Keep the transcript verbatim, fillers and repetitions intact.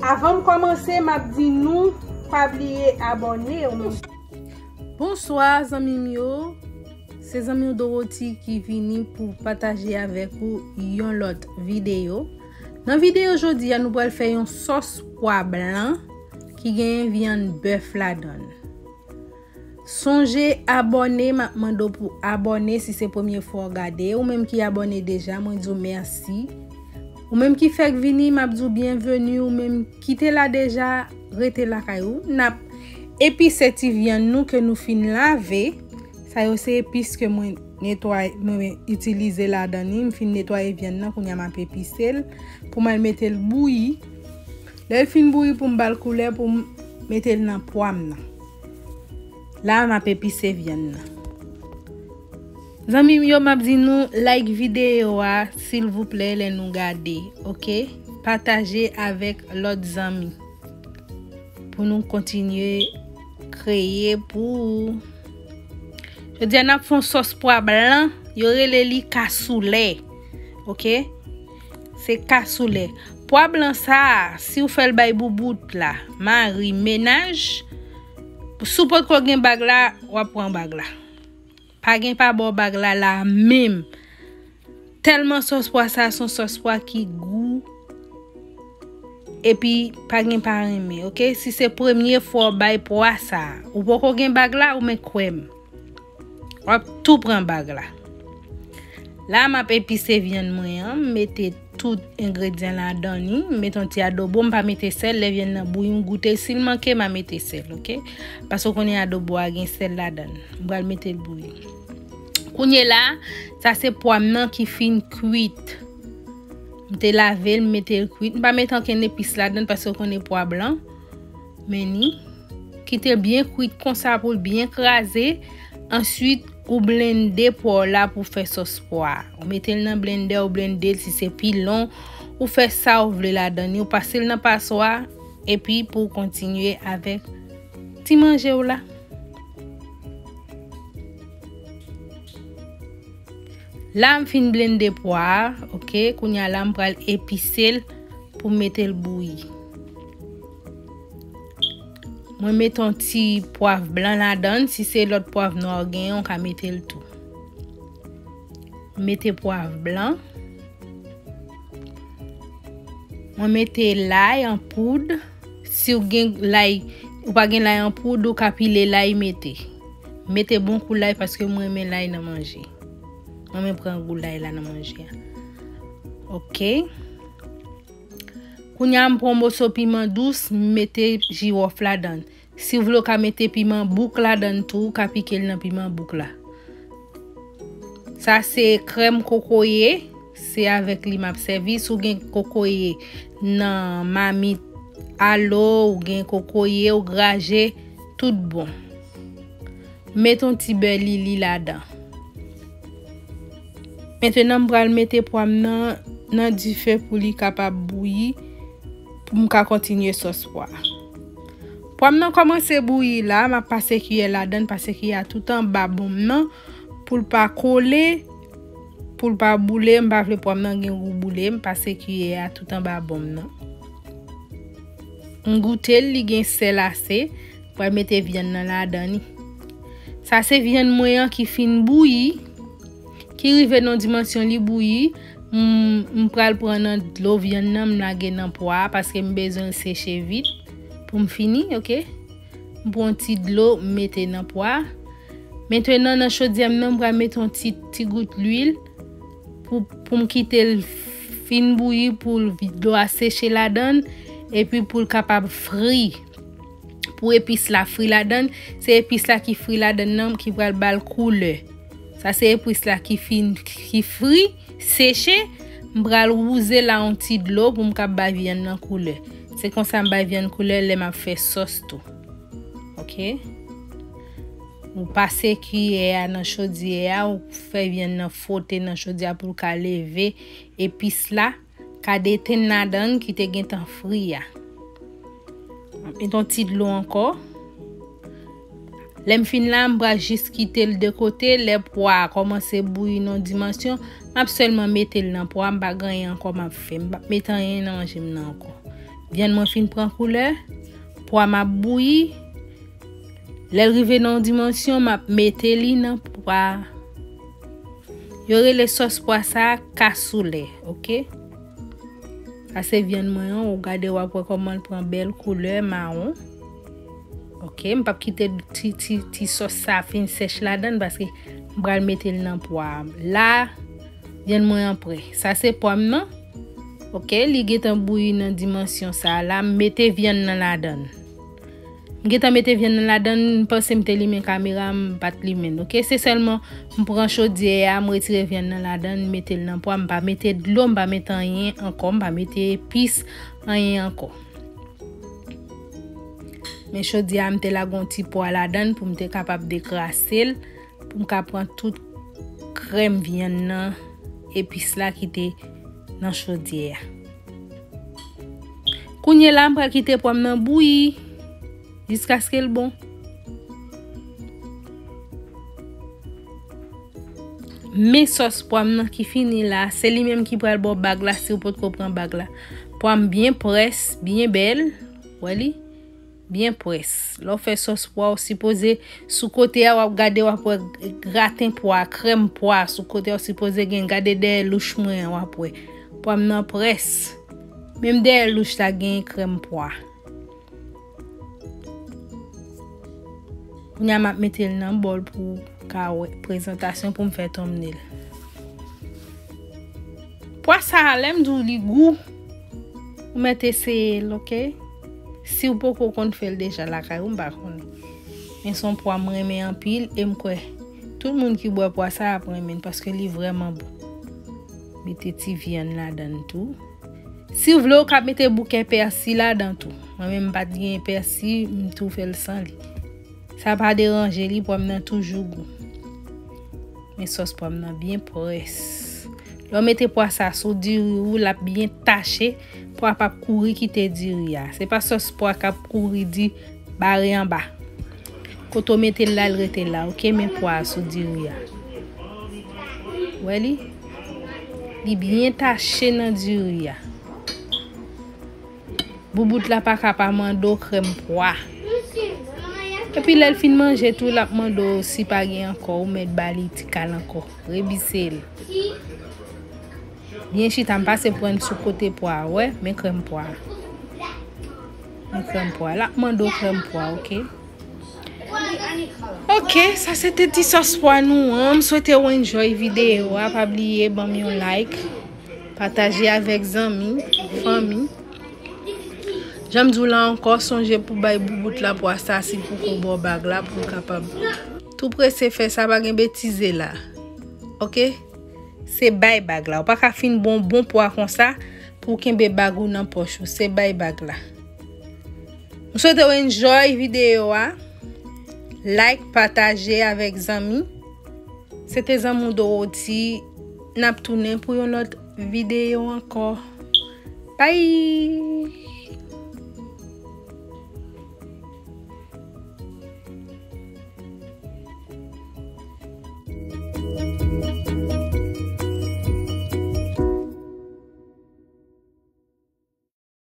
Avan m kòmanse, m ap di nou pa bliye abòne. Bonswa zanmi m yo. Se zanmi w Dorothy ki vini pou pataje avèk ou yon lòt videyo. Nan videyo jodi a, nou pral fè yon sòs pwa blan ki genyen vyann bèf ladan l. Sonje abòne, m ap mande w pou abòne si se premye fwa w gade. Ou menm ki abòne deja, mwen di w mèsi. Ou menm ki fèk vini, m ap di w byenveni. Ou menm ki te la deja, rete lakay ou. N ap epise ti vyann nou ke nou fin lave. Sa yo se epis ke mwen netwaye, mwen itilize ladan li. M fin netwaye vyann nan, kounye a m ap epise l pou m al mete l bouyi. Lè l fin bouyi, pou m ba l koulè, pou m mete l nan pwa m nan. La, m ap epise vyann nan. Zanmi m yo, m ap di nou like videyo a, silvouplè, lè nou gade, oke? Pataje avèk lòt zanmi pou nou kontinye kreye pou ou. Jodi a, n ap fè yon sòs pwa blan, yo rele li kasoulè, oke? Se kasoulè. Pwa blan sa a, si w fè l bay boubout la, mari, mennaj, si w potko gen bag la, w ap pran bag la. Pa gen pa ba w bag la la menm. Tèlman sòs pwa sa a se yon sòs pwa ki gou, epi pa gen pa renmen, oke? Si se premye fwa w bay pwa sa a, ou poko gen bag la, ou men kwè m. W ap tou pran bag la. La, m ap epise vyann mwen an, m mete tout engredyan ladan li. M mete yon ti adobo, m pa mete sèl. Lè vyann nan bouyi, m goute l. Si l manke, m a mete sèl, oke? Paske w konnen adobo a gen sèl ladan l. M pral mete l bouyi. Kounye la, sa se pwa m nan ki fin kwit. M te lave l, m mete l kwit. M pa mete ankenn epis ladan l paske w konnen pwa blan. Men ni. Kite l byen kwit konsa pou l byen kraze. Answit, ou blende pwa w la pou fè sòs pwa a. Ou mete l nan blendè, ou blende l si se pilon. Ou fè sa w vle ladan li. Ou pase l nan paswa. Epi pou w kontinye avèk ti manje w la. La, m fin blende pwa a, oke? Kounye a la, m pral epise l pou m mete l bouyi. Mwen mete yon ti pwav blan ladan l. Si se lòt pwav nwa w genyen, w ka mete l tou. M mete pwav blan. Mwen mete lay an poud. Si w gen lay, ou pa gen lay an poud, ou ka pile lay mete. Mete bon kou lay paske mwen renmen lay nan manje. Mwen renmen pran gou lay la nan manje a. Oke. Kounye a, m pran moso piman dous, m mete jiwòf ladan l. Si w vle, w ka mete piman bouk ladan l tou, w ka pike l nan piman bouk la. Sa se krèm kokoye, se avèk li m ap sèvi. Si w gen kokoye nan mamit alo, ou gen kokoye, ou graje, tout bon. Mete yon ti bè lili ladan. Mentenan, m pral mete pwa m nan, nan dife pou li kapab bouyi, pou m ka kontinye sòs pwa. Pwa m nan kòmanse bouyi la, m ap pase kiyè ladan l, pase kiyè a tout anba bon m nan, pou l pa kole, pou l pa boule. M pa vle pwa m nan gen gou boule, m pase kiyè a tout anba bon m nan. M goute l, li gen sèl ase, m pral mete vyann nan ladan li. Sa se vyann mwen an ki fin bouyi, ki rive nan dimansyon li bouyi. M, m pral pran nan dlo vyann nan, m lage nan pwa a, paske m bezwen l seche vit pou m fini, oke? M pran yon ti dlo, m mete nan pwa a. Mentenan, nan chodyè m nan, m pral mete yon ti, ti gout lwil pou, pou m kite l fin bouyi, pou l, dlo a seche ladan l, epi pou l kapab fri. Pou epis la fri ladan l, se epis la ki fri ladan l nan ki pral ba l koulè. Sa se epis la ki fin, ki fri, seche, m pral wouze la yon ti dlo pou m kab bay vyann nan koulè. Se konsa m bay vyann koulè lè m ap fè sòs tou. Oke? Ou pase kiyè a nan chodyè a, ou fè vyann nan fwote nan chodyè a pou l ka leve epis la, ka detenn ladan l ki te gentan fri a. Met yon ti dlo ankò. Lè m fin la, m pral jis kite l de kote. Lè pwa a kòmanse bouyi nan dimansyon, m ap sèlman mete l nan pwa, m pa gen anyen ankò m ap fè. M p ap met anyen nan manje m nan ankò. Vyann mwen fin pran koulè, pwa m ap bouyi. Lè l rive nan yon dimansyon, m ap mete li nan pwa. Yo rele sòs pwa sa a kasoulè, oke? Sa se vyann mwen an, ou gade w ap wè kòman l pran bèl koulè mawon. Oke, m p ap kite ti, ti, ti sòs sa a fin sèch ladan l paske m pral mete l nan pwa a. La, vyann mwen an prè. Sa se pwa m nan. Oke, li gentan bouyi nan dimansyon sa a la, m mete vyann nan ladan l. M gentan mete vyann nan ladan l, m panse m te limen kamera, m pa t limen l, oke? Se sèlman m pran chodyè a, m retire vyann nan ladan l, m mete l nan pwa, m pa mete dlo, m pa mete anyen ankò, m pa mete epis, anyen ankò. Men chodyè a, m te lage yon ti pwa ladan l pou m te kapab dekrase l, pou m ka pran tout krèm vyann nan, epis la ki te nan chodyè a. Kounye la, m pral kite pwa m nan bouyi jiskaske l bon. Men sòs pwa m nan ki fini la, se li menm ki pral ba w bag la si w potko pran bag la. Pwa m byen près, byen bèl, wè li? Byen près. Lè w fè sòs pwa, w sipoze, sou kote a, w ap gade, w ap wè graten pwa, krèm pwa, sou kote a, w sipoze gen, gade dèyè louch mwen an, w ap wè. Pwa m nan près. Menm dèyè louch la, gen krèm pwa. Kounye a, m ap mete l nan bòl pou w ka wè prezantasyon pou m fè thumbnail. Pwa sa a, lè m di w li gou, ou mèt eseye l, oke? Si w poko konn fè l deja lakay ou, m pa konnen. Men se yon pwa m renmen anpil e m kwè tout moun ki bwè pwa sa a ap renmen l paske li vrèman bon. Mete ti vyann ladan l tou. Si w vle, ou ka mete bouke pèsi ladan tou. Mwen menm, m pa t gen pèsi, m tou fè l san li. Sa pa deranje li, pwa m nan toujou gou. Men sòs pwa m nan byen près. Lè w mete pwa sa sou diri ou, l ap byen tache, pwa p ap kouri kite diri a. Se pa sòs pwa k ap kouri di bare anba. Kote w mete l la, l rete la, oke? Men pwa a sou diri a. Wè li? Li byen tache nan diri a. Boubout la pa ka pa mande w krèm pwa. Epi lè l fin manje tou, l ap mande w si pa gen ankò, ou mèt ba li ti kal ankò. Rebise l. Byen chita, m pase pran l sou kote pwa a, wè, men krèm pwa. Men krèm pwa. L ap mande w krèm pwa, oke? Ok, sa se te ti sòs pwa nou an. M swete w enjoy videyo a. Pa bliye ban m yon like, pataje avèk zanmi, fanmi. Jan m di w la ankò, sonje pou bay boubout la pwa sa si poko ba w bag la pou l kapab. Tou prese fè sa, pa gen betize la. Ok? Se bay bag la. Ou pa ka fin bon bon pwa konsa pou w kenbe bag ou nan pòch ou. Se bay bag la. M swete w enjoy videyo a. Like, pataje avèk zanmi. Se te zanmi w Dorothy. N ap tounen pou yon lòt videyo ankò. Bye!